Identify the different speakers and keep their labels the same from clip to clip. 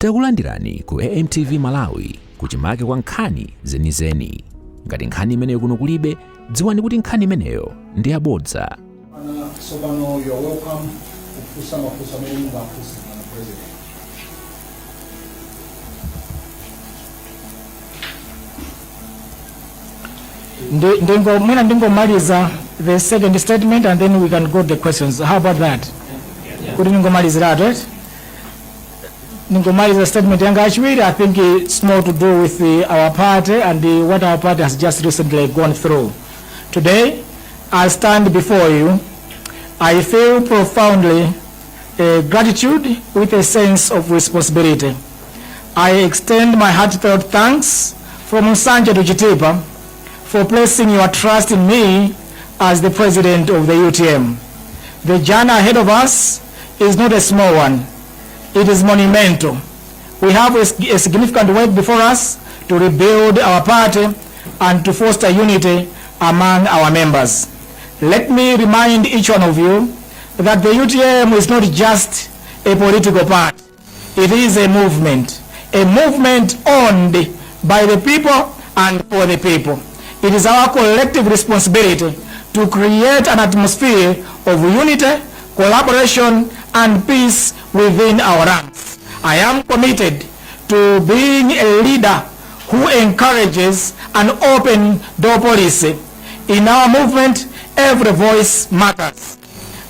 Speaker 1: Takulandirani ku AMTV Malawi kuchimake kwa nkhani zenizeni. Ngati nkhani imeneyo kuno kulibe, dziwani kuti nkhani imeneyo ndi yabodza.
Speaker 2: Ana tsopano you're welcome kufunsa mafunso amene mungafunse bwana president.
Speaker 3: Mwina ndingomaliza the second statement and then we can go to the questions. How about that? Kuti ndingomaliziratu, right? Ningomaliza statement yanga yachiwiri. I think it's more to do with our party and what our party has just recently gone through. Today, I stand before you. I feel profoundly gratitude with a sense of responsibility. I extend my heartfelt thanks from Nsanje to Chitipa for placing your trust in me as the president of the UTM. The journey ahead of us is not a small one. It is monumental. We have a significant work before us to rebuild our party and to foster unity among our members. Let me remind each one of you that the UTM is not just a political party. It is a movement owned by the people and for the people. It is our collective responsibility to create an atmosphere of unity, collaboration, and peace within our ranks. I am committed to being a leader who encourages an open door policy. In our movement, every voice matters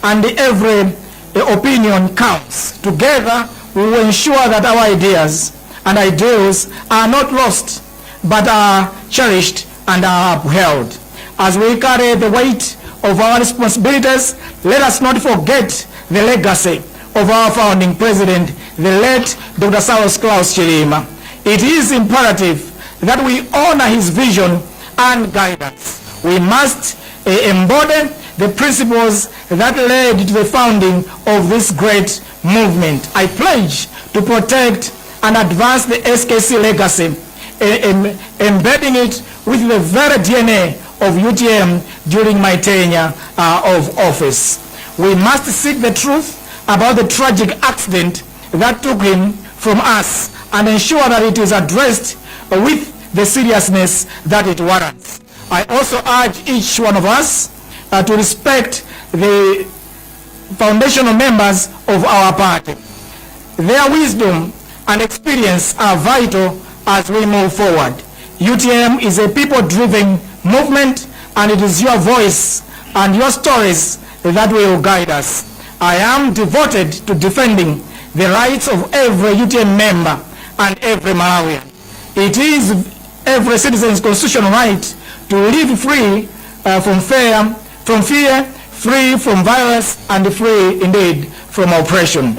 Speaker 3: and every opinion counts. Together, we will ensure that our ideas and ideals are not lost, but are cherished and are upheld. As we carry the weight of our responsibilities, let us not forget the legacy of our founding president, the late Dr. Saulos Klaus Chilima. It is imperative that we honor his vision and guidance. We must embody the principles that led to the founding of this great movement. I pledge to protect and advance the SKC legacy, embedding it with the very DNA of UTM during my tenure of office. We must seek the truth about the tragic accident that took him from us and ensure that it is addressed with the seriousness that it warrants. I also urge each one of us to respect the foundational members of our party. Their wisdom and experience are vital as we move forward. UTM is a people-driven movement, and it is your voice and your stories that will guide us. I am devoted to defending the rights of every UTM member and every Malawian. It is every citizen's constitutional right to live free from fear, free from violence, and free indeed from oppression.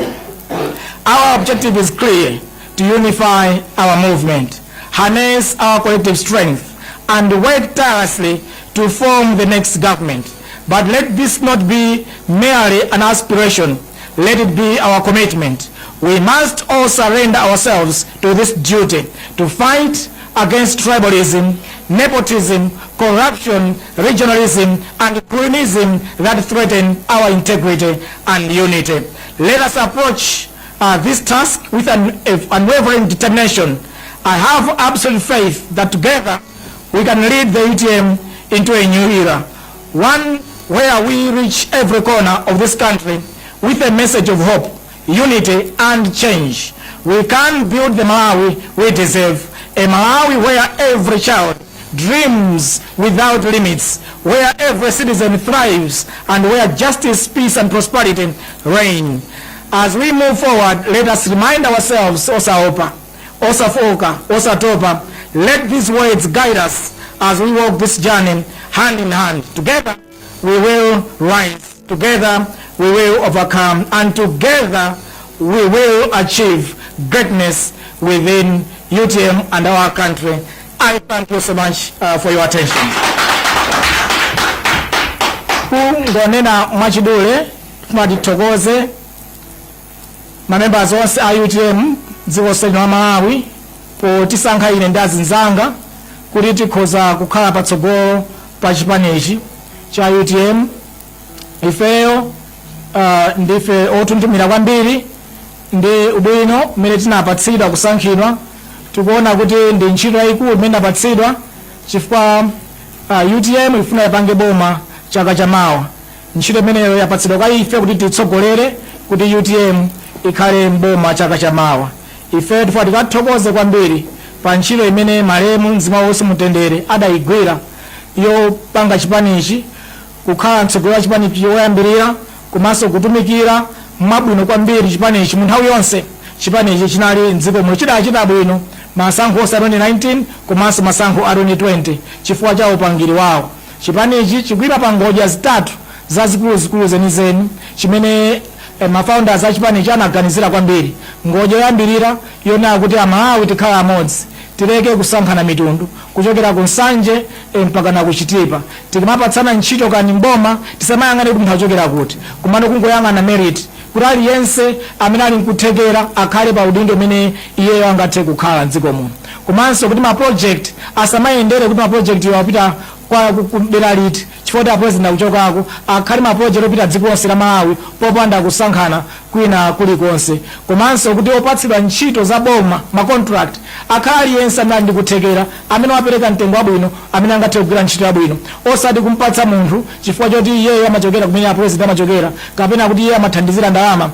Speaker 3: Our objective is clear: to unify our movement, harness our collective strength, and work tirelessly to form the next government. But let this not be merely an aspiration, let it be our commitment. We must all surrender ourselves to this duty to fight against tribalism, nepotism, corruption, regionalism, and cronyism that threaten our integrity and unity. Let us approach this task with an unwavering determination. I have absolute faith that together we can lead the UTM into a new era, one where we reach every corner of this country with a message of hope, unity, and change. We can build the Malawi we deserve, a Malawi where every child dreams without limits, where every citizen thrives, and where justice, peace, and prosperity reign. As we move forward, let us remind ourselves, Osaopa, Osafooka, Osatopa, let these words guide us as we walk this journey hand in hand. Together, we will rise. Together, we will overcome. And together, we will achieve greatness within UTM and our country. I thank you so much for your attention. Kungonena mwachidule, tithokoze mamembers onse a UTM dziko lonse lino la Malawi potisankha ine ndi azinzanga kuti tikhoza kukhala patsogolo pa chipanichi cha UTM. Ifeyo ndife otuntumira kwambiri. Ndi ubwino mmene tinapatsidwa kusankhidwa. Tikuona kuti ndi ntchito yayikulu imene inapatsidwa, chifukwa UTM ifuna ipange boma chaka chamawa. Ntchito imeneyo yapatsidwa kwa ife kuti titsogolere kuti UTM ikhale mboma chaka chamawa. Ife tifuna tikathokoze kwambiri pa ntchito imene malemu, mzimu wawo mutendere, adayigwira yopanga chipanichi, kukhala mtsogoleri wa chipanichi woyambirira, komanso kutumikira mwabwino kwambiri chipanichi mu nthawi yonse chipanichi chinali mdziko muno. Chidachita bwino masankho onse a 2019 komanso masankho a 2020 chifukwa cha upangiri wawo. Chipanichi chikuyima pa ngodya zitatu zazikuluzikulu zenizeni chimene mafounders a chipanichi anaganizira kwambiri. Ngodya yoyambirira yonena kuti Amalawi tikhala amodzi, tileke kusankhana mitundu kuchokera ku Nsanje mpaka na kuchitipa. Tikamapatsana ntchito kani mboma, tisamayang'ane kuti munthu achokera kuti, komano kungoyang'ana merit, kuti aliyense amene ali nkuthekera akhale pa udindo umene iyeyo angathe kukhala mdziko muno. Komanso kuti ma project asamayendere kuti ma project iwo apita kwa ku dera liti chifukwa kuti apresident akuchokako, akhale ma project opita dziko lonse la Malawi popanda kusankhana kwina kulikonse. Komanso kuti opatsidwa ntchito za boma, ma contract, akhale aliyense amene ali ndi kuthekera, amene wapereka mtengo wabwino, amene angathe kugwira ntchito yabwino, osati kumpatsa munthu chifukwa choti iyeyo amachokera kumene apresident amachokera, kapena kuti iye amathandizira ndalama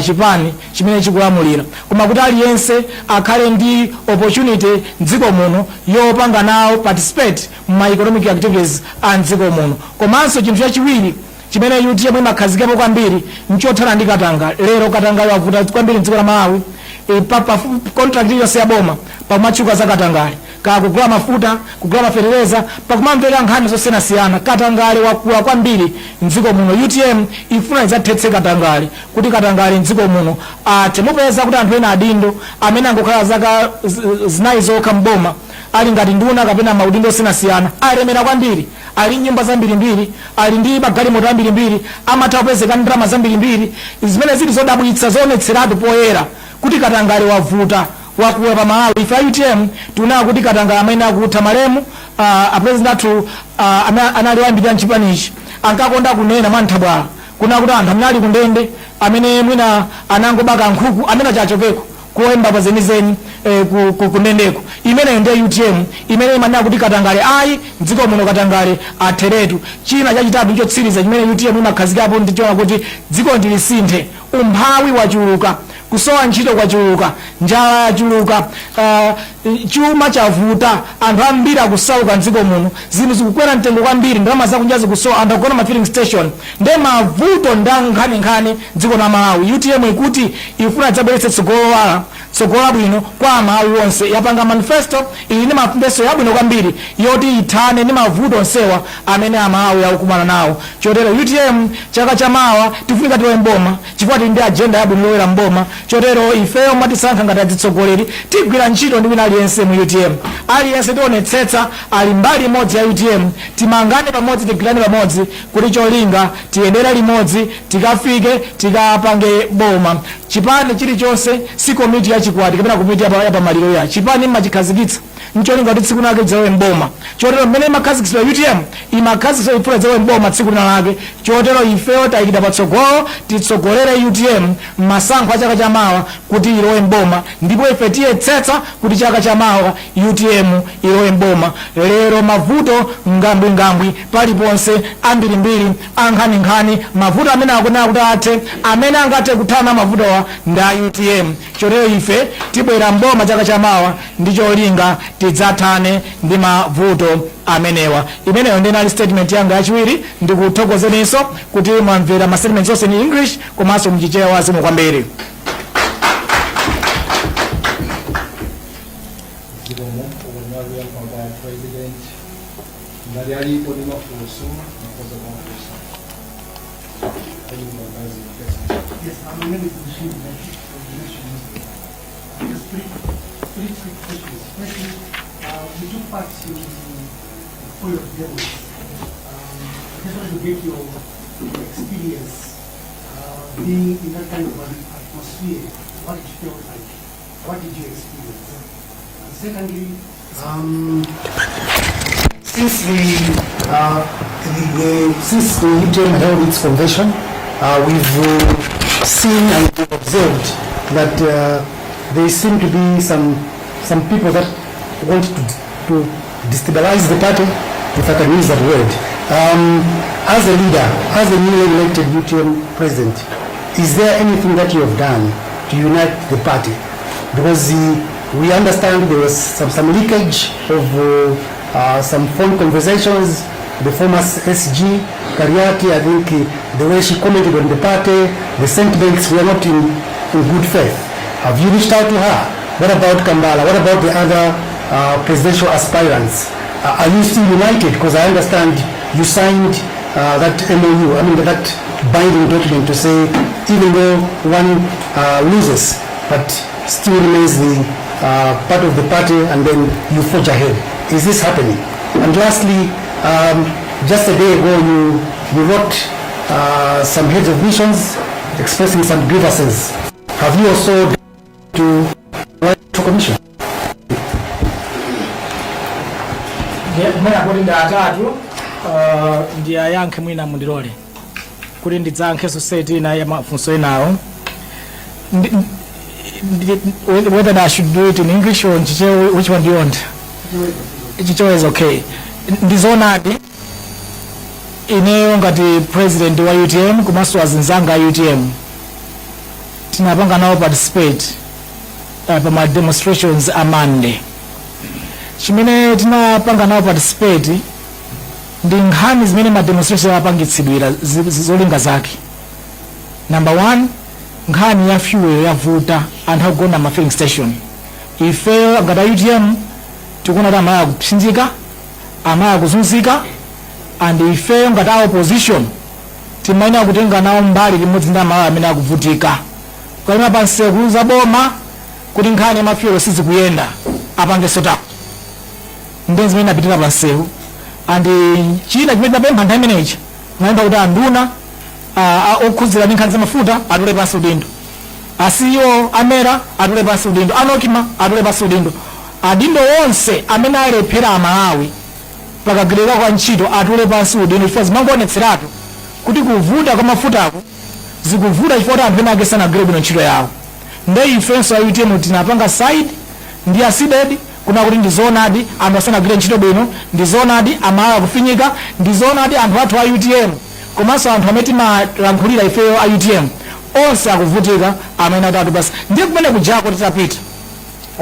Speaker 3: chipani chimene chikulamulira, koma kuti aliyense akhale ndi opportunity mdziko muno yopanga nawo participate ma economic activities a mdziko muno. Komanso chinthu chachiwiri chimene UTM imakhazikapo kwambiri nchothana ndi katangale. Lero katangale wavuta kwambiri mdziko la Malawi. Pa contract iliyonse ya boma pakumatchuka za katangale, ka kugula mafuta, kugula maferereza, pakumamveka nkhani zosiyanasiyana. Katangale wakula kwambiri mdziko muno. UTM ifuna idzathetse katangale, kuti katangale mdziko muno athe. Mupeza kuti anthu ena adindo amene angokhala zaka 4 zokha mboma, ali ngati nduna kapena maudindo osiyanasiyana, alemera kwambiri, ali nyumba zambirimbiri, ali ndi magalimoto ambirimbiri, amatha kupezeka ndalama zambirimbiri, zimene zili zodabwitsa, zoonetseratu poyera kuti katangale wavuta, wakula pa Malawi. Ife a UTM tikuona kuti katangale amene akutha. Malemu apresident athu amene anali oyambirira mchipanichi ankakonda kunena mwanthabwala kuna kuti anthu amene ali kundende, amene mwina anangobaka nkhuku, amene achachokeko kulemba pa zenizeni kundendeko. Imeneyo ndiye UTM imene imanena kuti katangale ayi, mdziko muno katangale atheretu. China chachitatu chotsiriza chimene UTM imakhazikapo ndichoona kuti dziko ndilisinthe. Umphawi wachuluka, kusowa ntchito kwachuluka, njala yachuluka, chuma chavuta, anthu ambiri akusauka mdziko muno, zinthu zikukwera mtengo kwambiri, ndalama zakunja zikusowa, anthu akugona ma filling station, nde mavuto nda nkhaninkhani dziko la Malawi. UTM ikuti ifuna idzabweretse tsogolo lowala, tsogolo labwino kwa Amalawi onse. Yapanga manifesto, ili ndi manifesto yabwino kwambiri yoti ithane ndi mavuto onsewa amene Amalawi akukumana nawo. Chotero UTM chaka chamawa tifunika tilowe mboma, chifukwa tili ndi agenda yabwino yolowera mboma. Chotero ifeyo mwatisankha ngati atsogoleri, tigwira ntchito ndi wina aliyense mu UTM. Aliyense tionetsetsa ali mbali imodzi ya UTM, timangane pamodzi, tigwirane pamodzi kuti cholinga tiyendere limodzi, tikafike tikapange boma. Chipani chilichonse si komiti yachikwati kapena komiti yapamaliro ya chipani. Imachikhazikitsa ncholinga kuti tsiku lake idzawe mboma. Chotero mmene imakhazikitsidwa UTM, imakhazikitsidwa ifuna idzawe mboma tsiku lina lake. Chotero ifeyo tayikidwa patsogolo titsogolere UTM m'masankho a chaka chamawa kuti ilowe mboma, ndipo ife tiyetsetsa kuti chaka chamawa UTM ilowe mboma. Lero mavuto ngambwingambwi paliponse, ambirimbiri, ankhaninkhani, mavuto amene akunena kuti athe, amene angathe kuthana mavutowa ndi a UTM. Chotero ife tibwera mboma chaka chamawa ndi cholinga tidzathane ndi mavuto amenewa. Imeneyo ndi inali statement yanga yachiwiri. Ndikuthokozeninso kuti mwamvera ma statements onse in English komanso mchichewa. Zikomo kwambiri.
Speaker 2: Zikomo ukunakuyankha kwa president. Ngati alipo ndi mafunso, mukhoza kuwafunsa. Ali mwangazi.
Speaker 4: Yes, my name is Bashir Nashi from the Nation newspaper. Just three quick questions. Firstly, you took part in the Foil of Demos. I just want to get your experience being in that kind of an atmosphere, what it felt like. What did you experience? And secondly,
Speaker 5: since the UTM held its convention, we've seen and we've observed that there seem to be some people that want to destabilize the party, if I can use that word. As a leader, as a newly elected UTM president, is there anything that you have done to unite the party? Because we understand there was some leakage of some phone conversations. The former SG, Kariati, I think the way she commented on the party, the sentiments were not in good faith. Have you reached out to her? What about Kambala? What about the other presidential aspirants? Are you still united? Because I understand you signed that MOU, I mean that binding document to say even though one loses, but still remains the part of the party, and then you forge ahead. Is this happening? And lastly, just a day ago you wrote some heads of missions expressing some grievances. Have you also to write to commission?
Speaker 3: Mwina kuti ndi atatu, ndiyayankhe. Mwina mundilole kuti ndidzayankhenso set ina ya mafunso enawo. Whether I should do it in English or in Chichewa, which one do you want? Chichewa is okay. Ndizoonadi, ineyo ngati president wa UTM komanso azinzanga a UTM tinapanga nawo participate pa ma demonstrations a Monday. Chimene tinapanga nawo participate ndi nkhani zimene ma demonstration apangitsidwira, zolinga zake. Number one, nkhani ya fuel yavuta, anthu akugona ma filling station. Ifeyo ngati a UTM tikuona kuti Amalawi akupsinjika, Amalawi akuzunzika, and ifeyo ngati a opposition timayenera kutenga nawo mbali limodzi ndi Amalawi amene akuvutika, kukalima pa nsewu za boma kuti nkhani ya ma fuel sizikuyenda, apange sort out. Ndi zimene apitira pa nsewu. And china chimene tinapempha nthawi imeneyi, tinapempha kuti anduna okhudzira ndi nkhani za mafuta atule pansi udindo, a CEO a MERA atule pansi udindo, a NOCMA atule pansi udindo, adindo onse amene alephera Amalawi pakagwiridwa kwa ntchito atule pansi udindo, chifukwa zimangoonetseratu kuti kuvuta kwa mafutako zikuvuta chifukwa kuti anthu ena ake sanagwire bwino ntchito yawo. Nde ifenso a UTM tinapanga side ndi a CDEDI kuna kuti ndizoonadi anthu asanagwire ntchito bwino, ndizoonadi Amalawi akufinyika, ndizoonadi anthu athu a UTM komanso anthu amene timalankhulira ifeyo a UTM onse akuvutika, amene atatu basi. Ndiye kumene kujako titapita,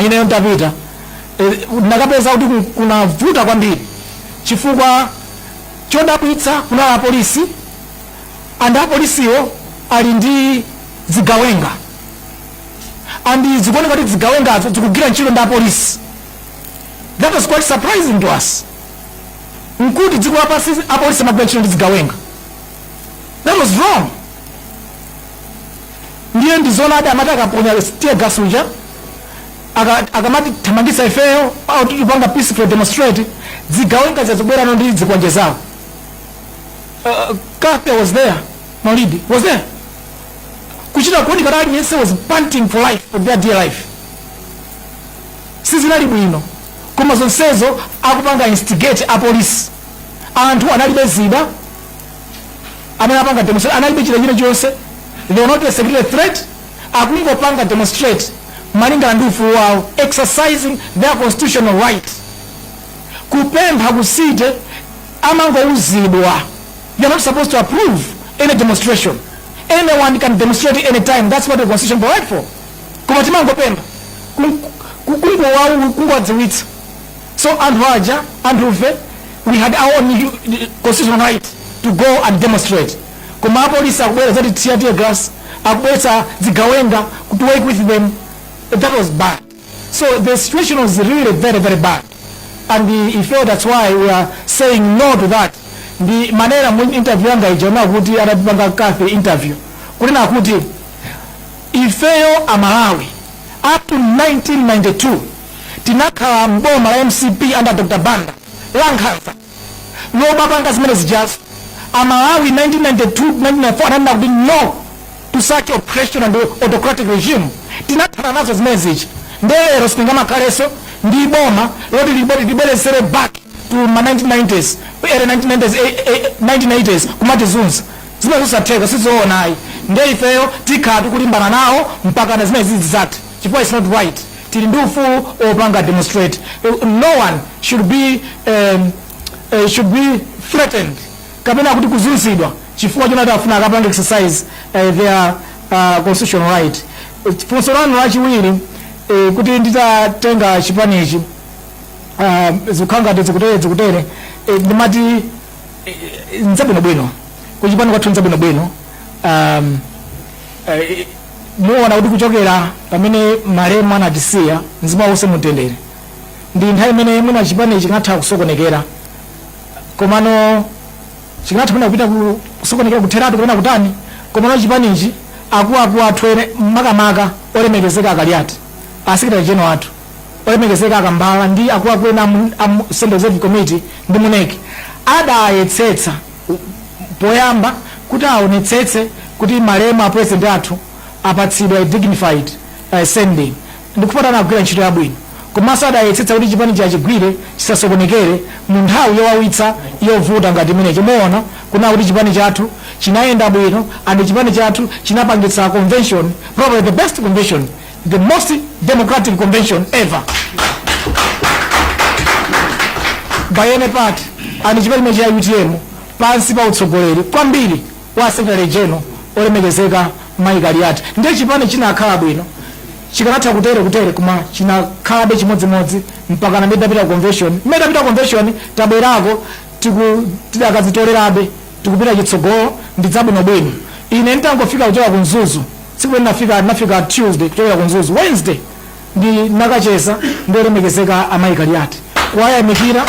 Speaker 3: ineyo ntapita, nakapeza kuti kunavuta kwambiri, chifukwa chodabwitsa kunali apolisi, and apolisiwo ali ndi zigawenga, and zikuoneka kuti zigawengazo zikugwira ntchito ndi apolisi. That was quite surprising to us, nkuti dziko lapansi apolisi amagwira ntchito ndi zigawenga. That was wrong. Ndiye ndizoonadi amati akaponya tear gas uja, akamati thamangitsa ifeyo au tipanga peaceful demonstrate, zigawenga zazibwerano ndi zikwanje zawo. Kathe was there, Maulidi was there, kuchita kuoneka kuti aliyense was panting for life, for their dear life. Sizinali bwino, koma zonsezo akupanga instigate apolisi. Anthu analibe zida, amene apanga demonstrate analibe chida china chonse. They were not a security threat. Akungopanga demonstrate malingana ndi ufulu wawo, exercising their constitutional right, kupempha ku city. Amangouzidwa, "You're not supposed to approve any demonstration. Anyone can demonstrate anytime. That's what the constitution provide for." Koma timangopempha, kungowadziwitsa. So anthu aja, anthufe we had our own constitutional right to go and demonstrate, koma apolisi akubwera zati tear gas, akubweretsa zigawenga to work with them. That was bad. So the situation was really very, very bad, and ife, that's why we are saying no to that. Ndi manera mu interview yanga ija kuti anatipanga kafe interview kunena kuti ifeyo Amalawi up to 1992 tinakhala mboma la MCP under Dr Banda la nkhanza lobapanga zimene zijazo. Amalawi 1992, 1994 ananena kuti no to such oppression and autocratic regime. Tinathana nazo zimene zija. Ndelero sitingamakhalenso ndi boma loti libwerezere back to ma 1990s, early 1990s, 1980s, kumatizunza. Zimene zosatheka, sizoonayi. Ndiye ifeyo tikhala tikulimbana nawo mpaka na zimene zidzathe, chifukwa it's not right. Tili ndi ufulu opanga demonstrate. No one should be threatened kapena kuti kuzunzidwa chifukwa chonati afuna akapanga exercise their constitutional right. Funso lanu lachiwiri, kuti nditatenga chipanichi zikukhala ngati zikutere zikutere, ndimati nzabwinobwino. Kuchipani kwathu nzabwinobwino. Muona kuti kuchokera pamene malemu anatisiya, mzimu wawo uuse mumtendere, ndi nthawi imene mwina chipani chikanatha kusokonekera, komano chikanatha mwina kupita kusokonekera kutheratu kapena kutani. Komano chipanichi, akuluakulu athu ene, makamaka olemekezeka Akaliati, a secretary general athu olemekezeka Akambala, ndi akuluakulu ena amu Central Executive Committee ndi mu NEC, adayetsetsa poyamba kuti aonetsetse kuti malemu a president athu apatsidwa a dignified sending, ndikupata anagwira ntchito yabwino. Komanso adayetsetsa kuti chipani chachigwire chisasokonekere mu nthawi yowawitsa, yovuta ngati imeneyi. Muona kuna kuti chipani chathu chinayenda bwino, and chipani chathu chinapangitsa convention, probably the best convention, the most democratic convention ever by any party, and chipani cha UTM pansi pa utsogoleri kwambiri wa secretary general olemekezeka Mike Kaliati. Ndiye chipani chinakhala bwino. Chikanatha kutere kutere, koma chinakhalabe chimodzimodzi mpaka namene tapita convention. Mmene tapita convention, tabwerako, tidakazitolerabe, tikupita chitsogolo ndi zabwinobwino. Ine nditangofika kuchoka ku Mzuzu, tsiku limene nafika, nafika Tuesday kuchokera ku Mzuzu, Wednesday ndi nakacheza ndi olemekezeka amayi Kaliati, kuwayamikira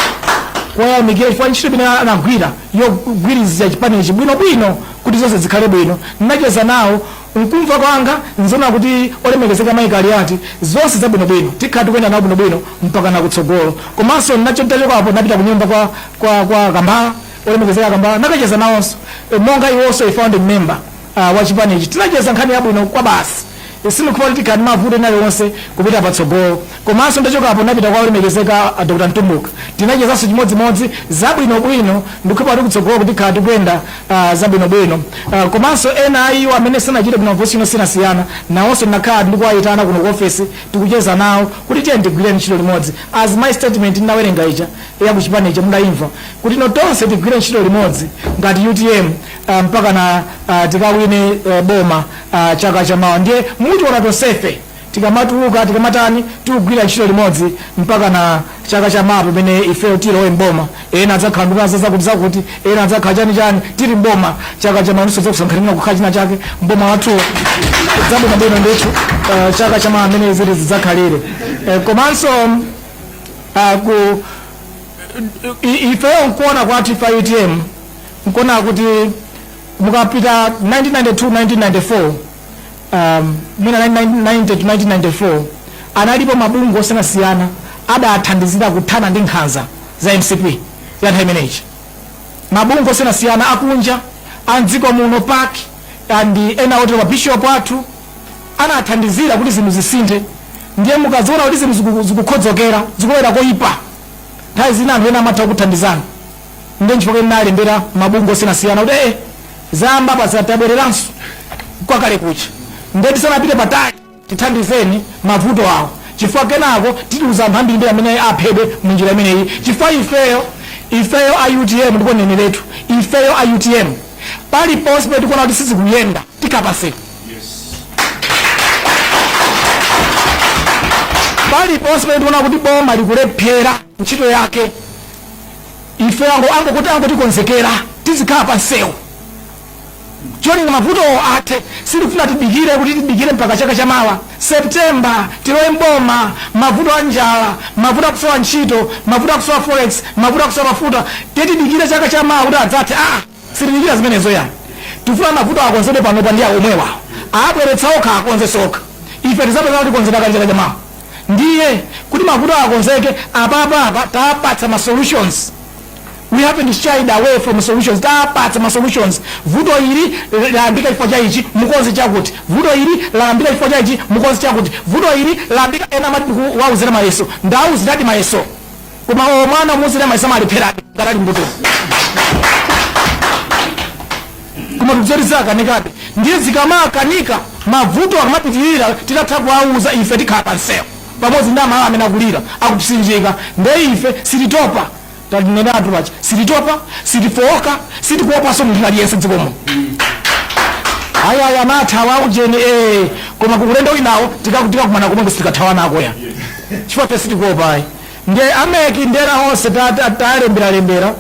Speaker 3: chifukwa ntchito imene anagwira yogwirizira chipanichi bwinobwino kuti zonse zikhale bwino. Ndinacheza nawo. Nkumva kwanga nzona kuti olemekezeka amayi Kaliati, zonse zabwinobwino, tikhala tikuyenda nawo bwinobwino mpaka nakutsogolo. Komanso nachotachokapo napita kunyumba kwa Kambala, olemekezeka Kambala, nakacheza nawonso. Monga iwonso a founding member wa chipanichi, tinacheza nkhani yabwino kwa basi. Sindikufa kuti tikhala ndi mavuto ena aliwonse kupita patsogolo. Komanso ndachokapo napita kwa olemekezeka Dr Mtumbuka, tinachezanso chimodzimodzi zabwinobwino. Ndikupa kuti kutsogolo kuti tikhala tikuyenda zabwinobwino. Komanso ena a iwo amene sanachite bwino mavuto osiyanasiyana, nawonso ndinakhala ndikuwayitana kuno ku ofesi, tikucheza nawo kuti tiye tigwire ntchito limodzi. As my statement ndinawerenga ija ya kuchipanichi, mudayimva kuti no, tonse tigwire ntchito limodzi ngati UTM mpaka na tikawine boma chaka chamawa. Ndiye mutiona tonsefe tikamatuluka, tikamatani, tikugwira ntchito limodzi mpaka na chaka chamawa pamene ifeyo tilowe mboma. Ena adzakhala nduna zakuti zakuti, ena adzakhala chani chani, tili mboma chaka chamawa. Ndiso zakusankhanira kukhala china chake mboma wathu, zabwinobwino ndithu chaka chamawa amene ziti zidzakhalire. Komanso ku ifeyo nkuona kwathu ife UTM, nkuona kuti mukapita 1992, 1994, mwina 1990 to 1994, analipo mabungwe osiyanasiyana adathandizira kuthana ndi nkhanza za MCP ya nthawi imeneyi. Mabungwe osiyanasiyana akunja, a mdziko muno, PAC and ena otero, mabishop athu anathandizira kuti zinthu zisinthe. Ndiye mukaziona kuti zinthu zikukhodzokera, zikulowera koyipa, nthawi zina anthu ena amatha kuthandizana. Ndiye nchifukwa ndinalembera mabungwe osiyanasiyana kuti zayamba pa tabwereranso kwakale kucha, ndiye tisanapite patali tithandizeni mavuto awo, chifukwa kenako titiuza anthu ambiri amene aphedwe munjira imeneyi. Chifukwa ifeyo a UTM, ndipo neneretu, ifeyo a UTM, paliponse pamene tikuona kuti sizikuyenda, tikapaseko. Paliponse pamene tikuona kuti boma likulephera ntchito yake, ife angokuti angotikonzekera, tizikhala pa msewu cholinga mavuto athe. Sitikufuna tidikire kuti tidikire mpaka chaka chamawa September tilowe mboma, mavuto a njala, mavuto akusowa ntchito, mavuto akusowa forex, mavuto akusowa mafuta, tiye tidikire chaka chamawa kuti adzathe. Ah, sitidikira zimenezo yani. Tifuna mavuto akonzedwe panopa ndi omwewa abweretsa okha, akonze sokha. Ife tizapeza kuti konzedwa kali chaka chamawa. Ndiye kuti mavuto akonzeke apapapa, tapatsa ma solutions. We haven't shied away from solutions. Tapatsa ma solutions. Vuto ili layambika chifukwa cha ichi, mukonze chakuti. Vuto ili layambika chifukwa cha ichi, mukonze chakuti. Vuto ili layambika. Ena amati wauzira mayeso, ndauziradi mayeso, koma o mwana umuuzira mayeso amalepheradi ngati ali mbuto, koma tikudzoti zakanika. Ndiye zikamakanika, mavuto akamapitirira, titatha kuwauza, ife tikhala pansewu pamodzi ndi Amalawi amene akulira, akupsinjika. Nde ife sititopa, tatinenatu pacha, sititopa, sitifowoka, sitikuopanso munthu aliyense dzikomo. Ayi, ayi, amathawa akujeni koma kukulendo winawo tikakumana komwe sitikathawa nako ya, chifukwa fe sitikuopa ayi. Ndiye a MEC ndi ena onse talemberalembera,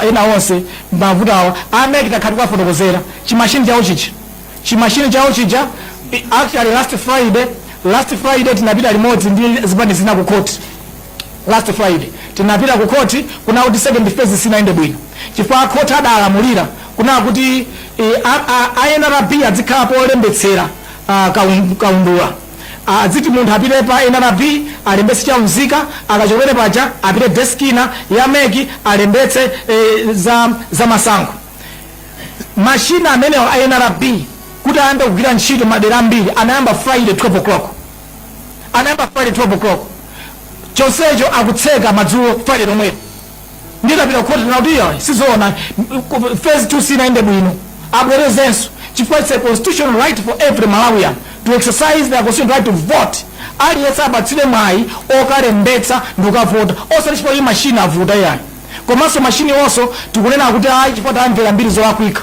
Speaker 3: ena onse mavuto awa a MEC takhala tikuwafotokozera. Chimashini chawo chicha, chimashini chawo chija, actually last Friday tinapita limodzi ndi zipani zina ku court. Last Friday tinapita ku court kuna kuti second phase sinaende bwino, chifukwa court adalamulira kuna kuti a NRB adzikhala polembetsera kaundula. Adziti munthu apite pa NRB alembetse chaunzika, akachokere paja apite desk ina ya MEC alembetse za masankho. Mashina amenewa a NRB kuti ayambe kugwira ntchito madera ambiri anayamba Friday 12 o'clock, anayamba Friday 12 o'clock, chonsecho akutseka madzulo Friday lomwelo. Nditapita kukhoti nakuti iyo sizoona, phase 2 sinaende bwino, abwerezenso, chifukwa it's a constitutional right for every Malawian to exercise their constitutional right to vote. Aliyense apatsire mwayi okalembetsa ndi kukavota, osati chifukwa iyi mashini avuta yayi. Komanso mashini onso tikunena kuti ayi, chifukwa tamvera mbiri zolakwika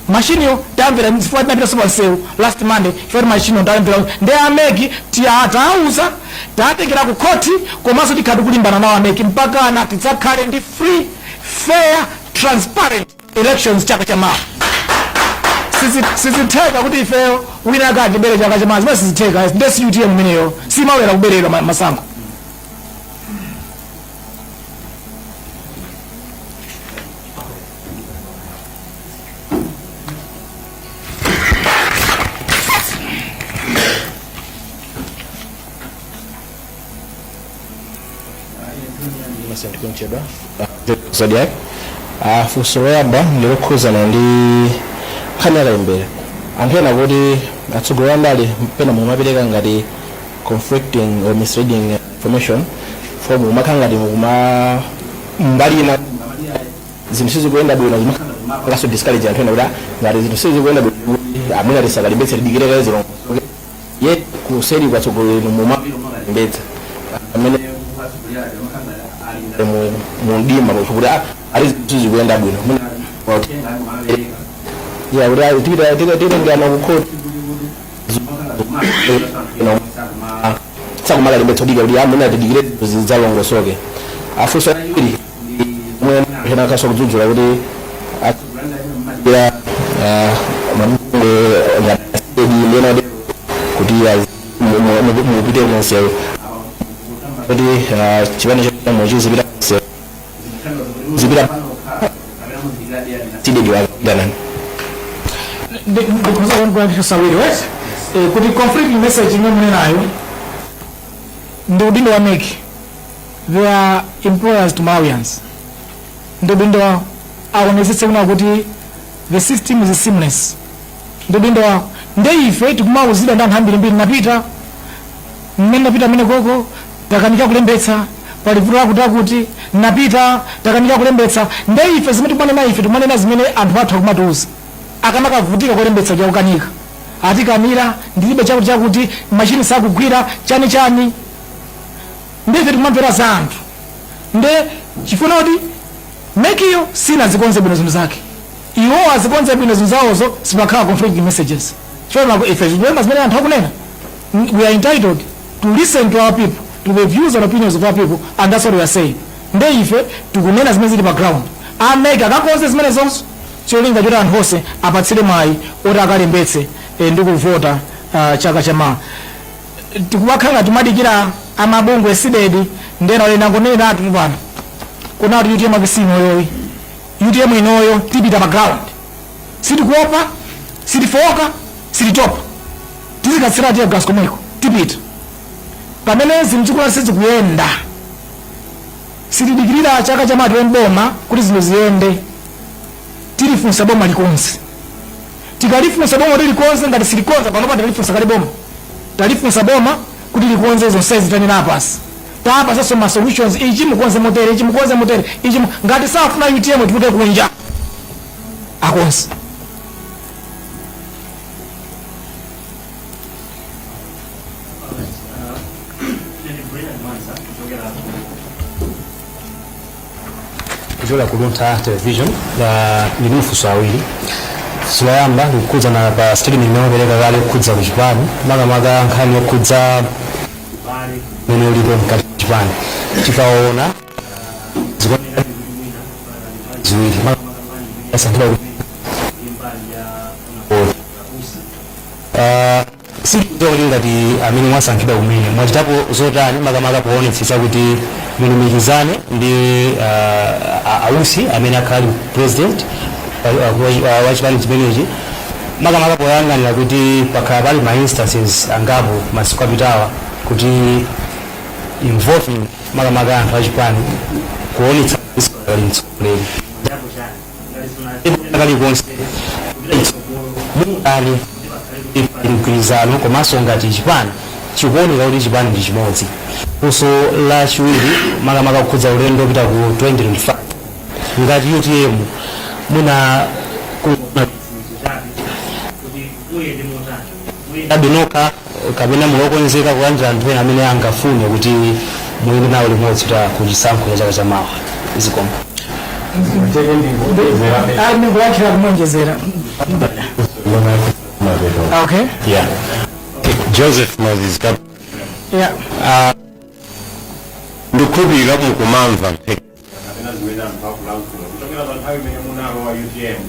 Speaker 3: mashiniyo, tamvera chifukwa tinapita pansewu last Monday chifukwa mashiniyo tamvera. Ndi a MEC tiyatauza, tatengera ku khoti, komanso tikhala tikulimbana nawo a MEC mpakana tidzakhale ndi free, fair, transparent elections chaka chamawa. Sizitheka kuti ifeyo wina akatibere chaka chamawa, zimene sizitheka. Nde si UTM imeneyo, simawera kuberedwa masankho.
Speaker 6: Innocent Kunchedwa, Zodiak. Funso loyamba ndilokhuzana ndi nkhani yakalembera. Anthu ena kuti atsogoleri andale pena mumapereka ngati conflicting or misleading information, for mumakhala ngati mukuma mbali ina zinthu sizikuyenda bwino, zimakhalanso discourage anthu ena kuti ngati zinthu sizikuyenda bwino, amwina tisakalembetse, tidikire kaye zilongosoke. Ye kuseri kwatsogoleri mumalembetsa amene mu mdima kuti ali zinthu sizikuyenda bwino ya kuti titengana kukhoti sakumakalembetsa kudikira kuti amene atidikire zidzalongosoke. Afunso lachiwiri, omwe ena akaso kudzudzula kuti ya mabungwe ngati kuti mupite munsewu, kuti chipani chamochi zipita munsewu, zipita CDEDI wadanani?
Speaker 3: Ndikuza wes kuti conflicting message imene munenayo ndi udindo wa MEC. They are employers to Malawians. Ndi udindo wawo aonetsetse kuna kuti the system is seamless, ndi udindo wawo. Nde ife tikumauzidwa ndi anthu ambirimbiri, napita mmene napita mmene koko takanika kulembetsa, pali vuto lakuti akuti napita takanika kulembetsa. Nde ife zimene tikumanena, ife tikumanena zimene anthu athu akumatiuza akamakavutika kulembetsa, chakukanika, atikanira, ndilibe chakuti chakuti, machini sakugwira, chani chani. Ndife tikumamvera za anthu. Nde chifuna kuti MECyo sinazikonze bwino zinthu zake, iwo azikonze bwino zinthu zawozo, sipakhala conflicting messages, chifukwa ife zikulemba zimene anthu akunena. We are entitled to listen to our people, to the views and opinions of our people, and that's what we are saying. Nde ife tikunena zimene zili pa ground. A MEC akakonze zimene zonso, cholinga choti anthu onse apatsire mwayi oti akalembetse ndi kuvota chaka chamawa. Tikumakhala timadikira amabungwe CDEDI ndena olena kunena atu pano kuna kuti UTM akisi inoyoyi, UTM inoyo tipita pa ground, sitikuopa, sitifoka, sititopa, tizikatsira tear gas komweko, tipita pamene zinthu zikula sizikuyenda. Sitidikirira chaka chamawa mboma kuti zinthu ziyende. Tilifunsa boma likonse, tikalifunsa boma kuti likonze, ngati silikonza panopa talifunsa kale boma, talifunsa boma kuti likonze zonsezi tanena apasi, tapasanso ma solutions, ichi mukonze motere, ichi mukonze motere, ichi ngati safuna UTM tituluke kunja, akonse.
Speaker 7: Mwanza kuchokera ku
Speaker 8: Kuchokera ku Luntha Television. Ndili mafunso awiri. Funso loyamba likukhudza na pa statement imene mupereka kale kukhudza ku chipani, makamaka nkhani yokhudza umene ulipo mkati mwa chipani. Tikaona zikuoneka ziwiri asankhira kuti sikuti ngati amene mwasankhidwa kumene mwachitapo zotani, makamaka poonetsetsa kuti mulumikizane ndi ausi amene akhala president wa chipani chimenechi, makamaka poyang'anira kuti pakhala pali ma instances angapo masiku apitawa kuti involving makamaka anthu achipani kuonetsa ali mtsogoleri kalikonse mutani mgwirizano, komanso ngati chipani chikuoneka kuti chipani ndi chimodzi. Funso lachiwiri, makamaka kukhudza ulendo kupita ku 2025, ngati UTM muna abinoka kapena mulokonzeka kulandira anthu ena amene angafune kuti muyende nawo limodzi kuti ku chisankho cha chaka chamawa? Zikomo.
Speaker 3: Ali ndikulankhira kumonjezera. Okay.
Speaker 9: Yeah. Joseph Moses Kap. Ndikukhulupirira mukumamva mphekesera kapena zimene anthu akulankhula kuchokera pa nthawi imene munalowa UTM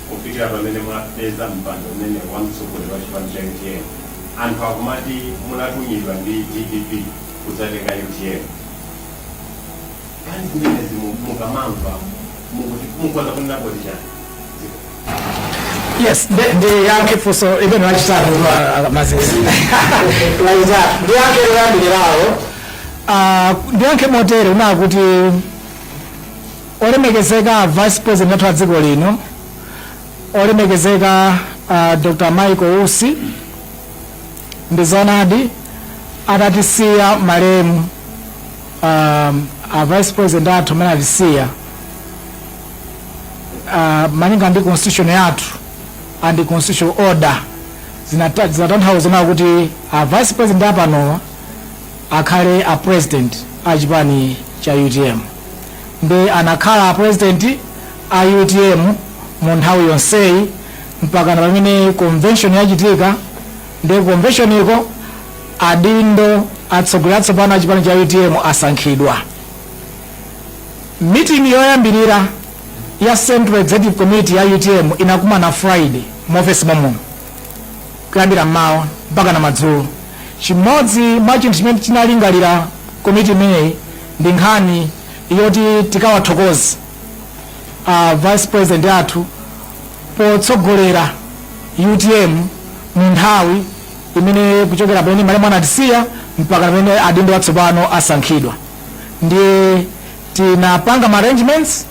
Speaker 9: kufikira pamene mwapeza mpando umene wa mtsogoleri wa chipani cha UTM. Anthu akumati munatumidwa ndi DPP kudzatenga UTM. Kani zimenezi mukamamva mukuti mukhoza kunena kuti chani?
Speaker 3: Yes, ndiyankhe funso imene lachitatu, mazezi lachitatu. Ndiyankhe loyambirirawo. Ndiyankhe motere una kuti olemekezeka vice president athu a dziko lino, olemekezeka Dr Michael Usi, ndi zoonadi atatisiya malemu a vice president athu amene atisiya, malinga ndi constitution yathu and constitutional order, zinatanthauza nawo kuti a vice president apanowa akhale a president a chipani cha UTM, ndi anakhala a president a UTM mu nthawi yonseyi mpaka na pamene convention yachitika. Ndi convention iko adindo atsogoleri atsopano a chipani cha UTM asankhidwa. Meeting yoyambirira ya Central Executive Committee ya UTM inakumana Friday mu ofesi momuno kuyambira mmawa mpaka na madzulo. Chimodzi mwa chinthu chimene chinalingalira komiti imeneyi ndi nkhani yoti tikawathokoze vice president athu potsogolera UTM mu nthawi imene kuchokera pamene malemu anatisiya mpaka pamene adindo atsopano asankhidwa. Ndiye tinapanga ma arrangements,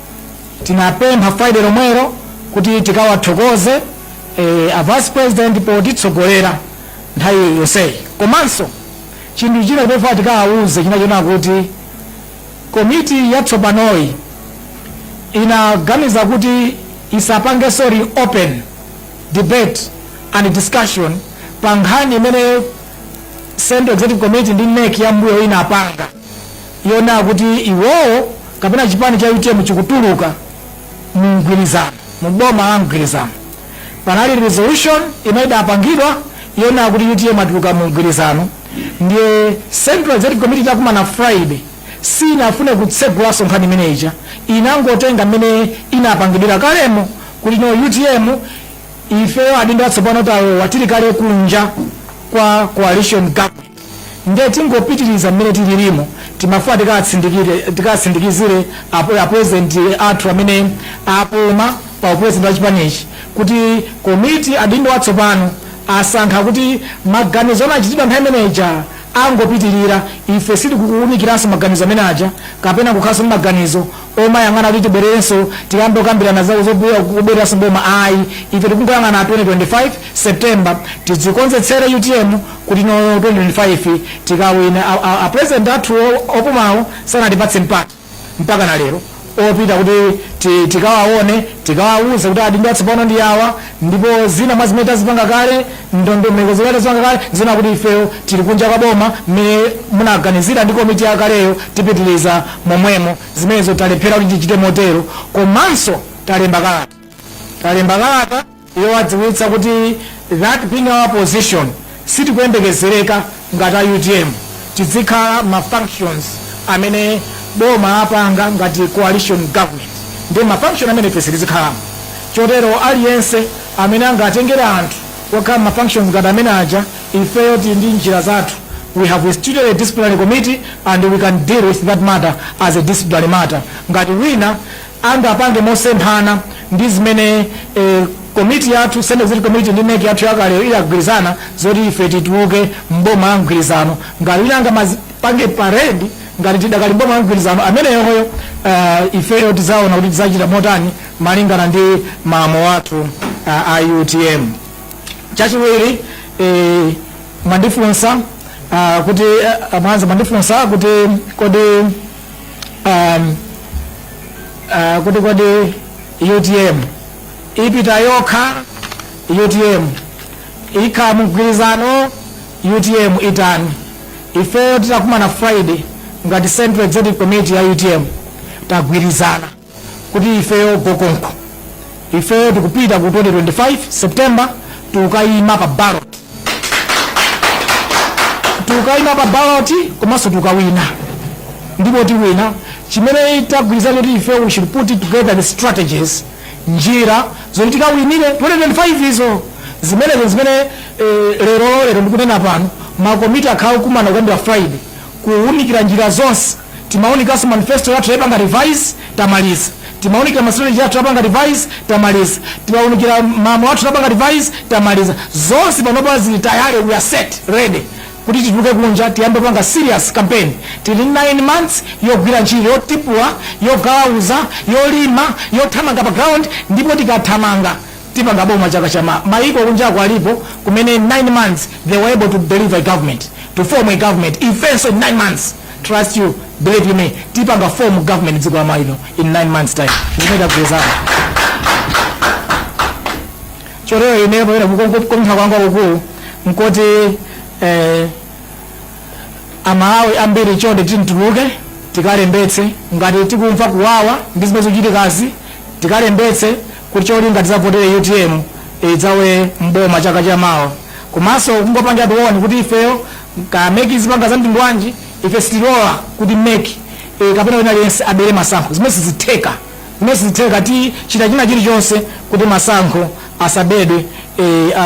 Speaker 3: tinapempha Friday lomwero kuti tikawathokoze a vice president potitsogolera nthawi yonseyi. Komanso chinthu china chimene tikawauze chinachona kuti komiti yatsopanoyi inaganiza kuti isapangenso reopen debate and discussion pa nkhani imene Central Executive Committee ndi NEC ya mbuyo inapanga yona kuti iwowo kapena chipani cha UTM chikutuluka mu mgwirizano, mu boma la mgwirizano. Panali resolution imene idapangidwa yona kuti UTM atuluka mu mgwirizano. Ndiye Central Executive Committee itakumana Friday sinafune kutsegulanso nkhani imeneyi, inangotenga mmene inapangidwira kalemo kuti no, UTM ifeyo adindo atsopano talowa, tili kale kunja kwa coalition government, ndiye tingopitiriza mmene tililimo. Timafuna tikatsindikizire a president athu amene apuma pa upresident wa chipanichi kuti komiti adindo atsopano asankha kuti maganizo amene achitidwa nthawi imeneja angopitirira. Ife sitikuwunikiranso maganizo amene aja kapena kukhalanso ndi maganizo omayang'ana kuti tibwererenso tiyambe kukambirana za kubwereranso boma, ayi. Ife tikungoyang'ana 2025 September, tidzikonzetsere UTM kuti no, 2025 tikawina. A president athu opumawo sanatipatse mpata mpaka na lero. Opita kuti tikawaone, tikawauze kuti adindo atsopano ndi awa. Ndipo zina mwa zimene tazipanga kale, ndondomeko zimene tazipanga kale, zina kuti ifeyo tili kunja kwa boma, mmene munaganizira ndi komiti yakaleyo, tipitiriza momwemo. Zimenezo talephera kuti tichite motero. Komanso talemba kalata yowadziwitsa kuti that being our position, sitikuyembekezereka ngati a UTM tizikhala ma functions amene boma apanga ngati coalition government, ndi ma function amene ife sitizikhalamo. Chotero aliyense amene angatengere anthu wakhala ma functions ngati amene aja, ifeyo tili ndi njira zathu. We have instituted a disciplinary committee and we can deal with that matter as a disciplinary matter. Ngati wina angapange mosemphana ndi zimene komiti yathu, Central Executive Committee, ndi NEC yathu yakaleyo idagwirizana zoti ife tituluke mboma la mgwirizano, ngati wina angamapange parade ngati tidakali mboma la mgwirizano, ameneyoyo ifeyo tizaona kuti tizacita motani malingana ndi malamulo athu a UTM. Chachiwiri, mwandifunsa kuti mwanza mwandifunsa kuti kodi kuti kodi UTM ipita yokha, UTM ikhala mgwirizano, UTM itani? Ifeyo titakumana Friday ngati Central Executive Committee ya UTM, tagwirizana kuti ifeyo gokonko, ifeyo tikupita ku 2025 September, tikukayima pa ballot, tikukayima pa ballot, komanso tikukawina, ndipo tiwina. Chimene tagwirizana kuti ife we should put together the strategies, njira zoti tikawinire 2025. Izo zimenezo zimene lero lero ndikunena pano, makomiti akhala kukumana kuyambira Friday kuwunikira njira zonse. Timaunikanso manifesto yathu, yapanga revise, tamaliza. Timaunikira ma strategy yathu, yapanga revise, tamaliza. Timaunikira malamulo athu, yapanga revise, tamaliza. Zonse panopa zili tayari, we are set, ready kuti tituluke kunja, tiyambe panga serious campaign. Tili 9 months yogwira ntchito, yotipula, yogalauza, yolima, yothamanga pa ground, ndipo tikathamanga tipanga boma chaka chama. Maiko kunjako alipo kumene 9 months they were able to deliver a government, to form a government. Ifenso in 9 months, trust you, believe you me, tipanga form government dziko la maino in 9 months time, zimene tagwirizana. Chotero ine pamene kukonkha kwanga kukulu nkoti Amalawi ambiri, chonde tituluke tikalembetse. Ngati tikumva kuwawa ndi zimene zikuchitikazi, tikalembetse kuti cholinga tidzavotere UTM idzawe mboma chaka chamawa. Komanso kungopanga tione kuti ifeyo ka MEC zipanga za mtundu wanji, ife sitilola kuti MEC kapena wina aliyense abere masankho. Zimene sizitheka, zimene sizitheka. Tichita china chilichonse kuti masankho asabedwe,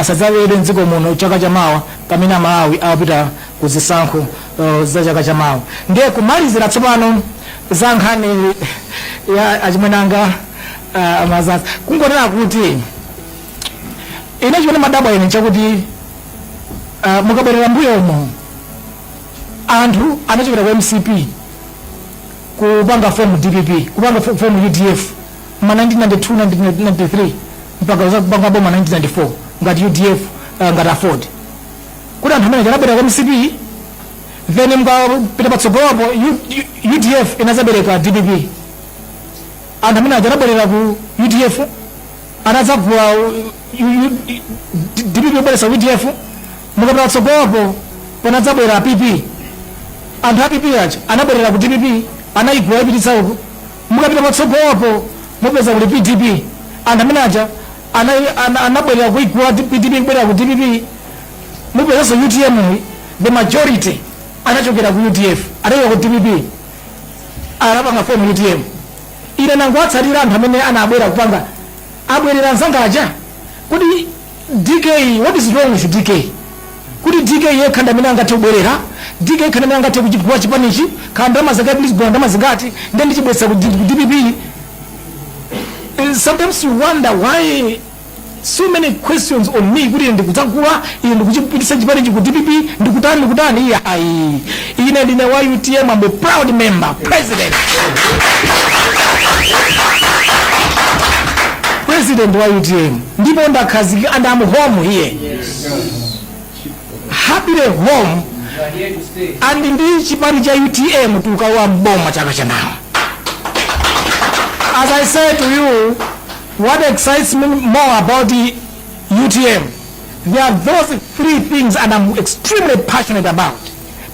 Speaker 3: asadzabedwe mdziko muno chaka chamawa pamene Amalawi awapita ku zisankho za chaka chamawa. Ndiye kumalizira tsopano za nkhani ya achimwenanga mazazi, kungonena kuti ine chimene madabwa ine chakuti mukabwerera mbuyomo, anthu anachokera ku MCP kupanga form DPP, kupanga form UDF ma 1992, 1993, mpaka kupanga boma 1994 ngati UDF, ngati AFORD. Kuti anthu amene anabwera ku MCP, then mukapita patsogolopo UDF inazabereka DPP. Anthu amene aja anabwerera ku UDF, anadzagula DPP kubweretsa UDF. Mukapita patsogolopo panadzabwera PP. Anthu a PP aja anabwerera ku DPP, anayigula ipititsa uku. Mukapita patsogolopo mupeza kuli PDP. Anthu amene aja anabwerera kuigula PDP, kubwerera ku DPP. Mupezanso UTM, the majority anachokera ku UDF, anachokera ku DPP, anapanga form UTM. Ine nangowatsatira anthu amene anabwera kupanga, abwerera anzanga aja. Kuti DK, what is wrong with DK kuti DK yekha ndi amene angathe kubwerera, DK yekha ndi amene angathe kuchigula chipanichi? Khala ndalama zakati, ndizigula ndalama zingati, ndiye ndichibweretsa ku DPP. Sometimes you wonder why so many questions on me, kuti ine ndikudzagula, ine ndikuchipitisa chipanichi ku DPP, ndikutani, ndikutani. Iya, ayi, ine ndine wa UTM. I'm a proud member, president wa UTM, ndipo ndakhazikika and I'm home here, happily home, and ndi chipani cha UTM tukalowa mboma chaka chamawa. As I said to you, what excites me more about the UTM, there are those three things, and I'm extremely passionate about: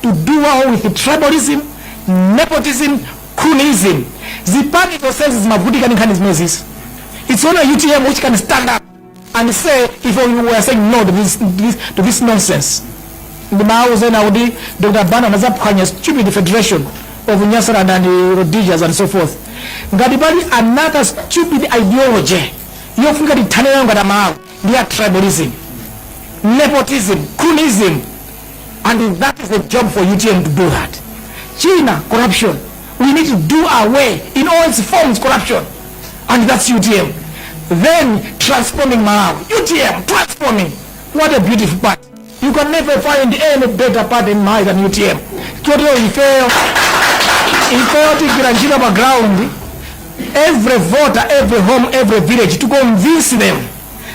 Speaker 3: to do well with tribalism, nepotism, cronyism. Zipani zonsezi zimavutika ndi nkhani zimenezi. It's only UTM which can stand up and say, if we were saying no to this nonsense. Ndimauza ena kuti Dr Banda anazaphwanya stupid Federation of Nyasaland and Rhodesias and so forth. Ngati pali another stupid ideology yofunika tithane nayo ngati Amalawi, ndi ya tribalism, nepotism, cronyism, and that is the job for UTM to do that. China, corruption. We need to do away in all its forms, corruption, and that's UTM. Then transforming Malawi. UTM transforming. What a beautiful party! You can never find any better party in Malawi than UTM. Chotero ifeyo tigwira ntchito pa ground, every voter, every home, every village, to convince them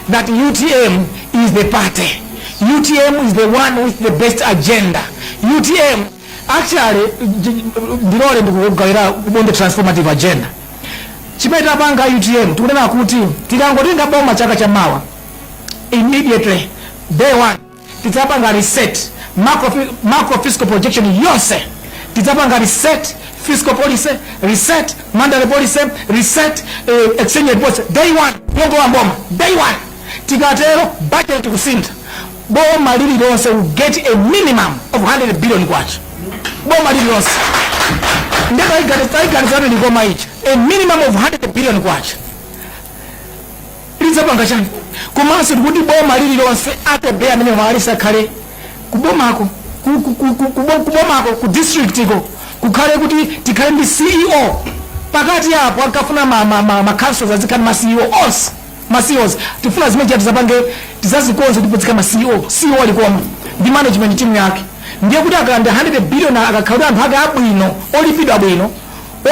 Speaker 3: that UTM is the party. UTM is the one with the best agenda. UTM actually, ndilole ndikugawira on the transformative agenda. Chimene tapanga UTM, tikunena kuti tikangotenga boma chaka chamawa, immediately, day one, tidzapanga reset macro fiscal projection yonse. Tidzapanga reset fiscal policy, reset monetary policy, reset exchange rate policy, day one yongowa boma, day one. Tikatero, budget kusintha, boma lililonse will get a minimum of 100 billion kwacha, boma lililonse. Ndetaiganizano Likoma ichi, a minimum of 100 billion kwacha lidzapanga chani? Komanso tikuti boma lililonse, at a bare minimum, alisakhale kubomako, kubomako, ku district iko, kukhale kuti tikhale ndi CEO. Pakati apo ankafuna ma councils azikhala ma CEO onse, ma CEOs. Tifuna zimene chati tizapange, tizazikonze ndipo zikhala ma CEO. CEO alikoma ndi management team yake. Ndiye kuti akalanda 100 billion, akakhala kuti anthu ake abwino, olipidwa bwino,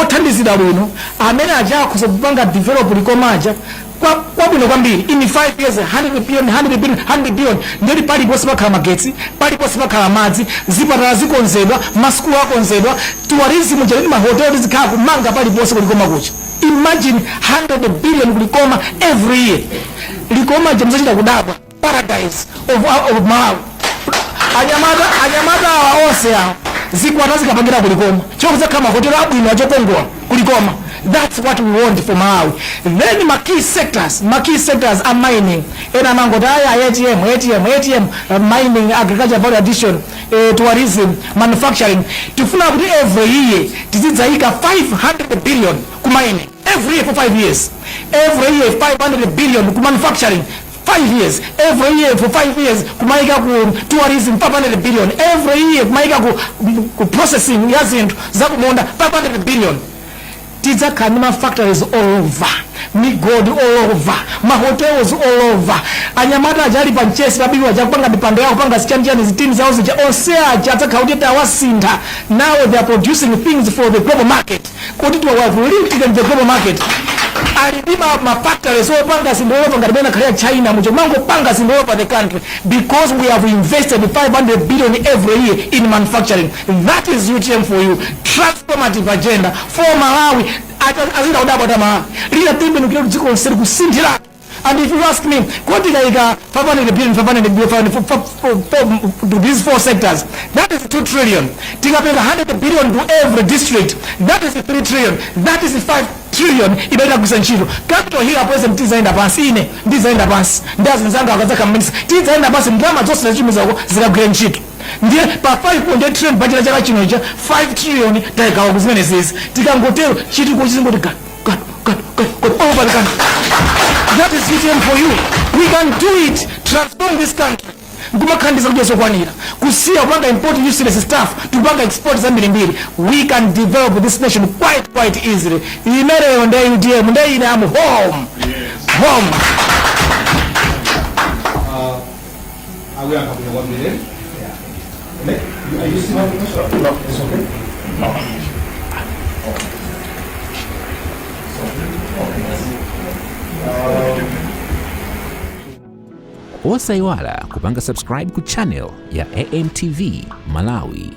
Speaker 3: othandizidwa bwino, amene aja akhoza kupanga develop Likomaja kwabwino kwambiri in 5 years. 100 billion, 100 billion, 100 billion, ndiyoti paliponse pakhala magetsi, paliponse pakhala madzi, zipatala zikonzedwa, masukulu akonzedwa, tourism chalini, mahoteli zikhala kumanga paliponse kuLikoma kucha. Imagine 100 billion kuLikoma every year. Likoma jamzachita kudabwa, paradise of Malawi. Anyamata awa onse awa, zikwata zikapangira kuLikoma, chokuzakhala mahotelo abwino achokongola kuLikoma. That's what we want for Malawi. Then ma key sectors are mining. Ena amangoti aya ATM, ATM, ATM. Mining, agriculture, value addition, tourism, manufacturing. Tifuna kuti every year tizidzayika 500 billion ku mining, every year for 5 years, every year 500 billion ku manufacturing, 5 years, every year for 5 years kumayika ku tourism 500 billion, every year kumayika ku processing ya zinthu zakumunda 500 billion. Tidzakhala ndi ma factories all over, migodi all over, ma hotels all over. Anyamata aja ali pa mchesi pabiwa aja kupanga mipando yawo, kupanga zichanchani, zitini zawo zija, onse aja adzakhala kuti tawasintha. Now they are producing things for the global market, kuti we have linked them to the global market. Ali ndi ma factories opanga zinthu all over, ngati mene akhalira China mucho, mangopanga zinthu all over the country, because we have invested 500 billion every year in manufacturing. That is UTM for you, transformative agenda for Malawi. Azida kudabwa ta Malawi linatembenukira kuti dziko lonse likusinthira. And if you ask me, kuti tikayika 500 billion, 500 billion to these four sectors, that is 2 trillion. Tikapereka 100 billion to every district, that is 3 trillion. That is 5 trillion imaita kugwisa ntchito. Capital Hill, president, tizayenda pansi, ine ndizayenda pansi ndi azinzanga akadzakhala minister, tizayenda pansi, ndalama zonse zachimizako zikagwira ntchito. Ndiye pa 5.8 trillion budget chaka chino cha 5 trillion tayikawa kuzimene zizi. Tikangotero, chitukuko chizingoti ga ga ga ga ga all over the country. That is UTM for you. We can do it. Transform this country nkumakhandiza kudya zokwanira, kusiya kupanga import useless stuff, tikupanga export zambirimbiri. We can develop this nation quite quite easily. Imeneyo nde UTM. Nde ine am home, home.
Speaker 2: Akuyankha bwino kwambiri. Are you still having question? No, it's okay. No. Okay. Okay.
Speaker 1: Osayiwala kupanga subscribe ku channel ya AMTV Malawi.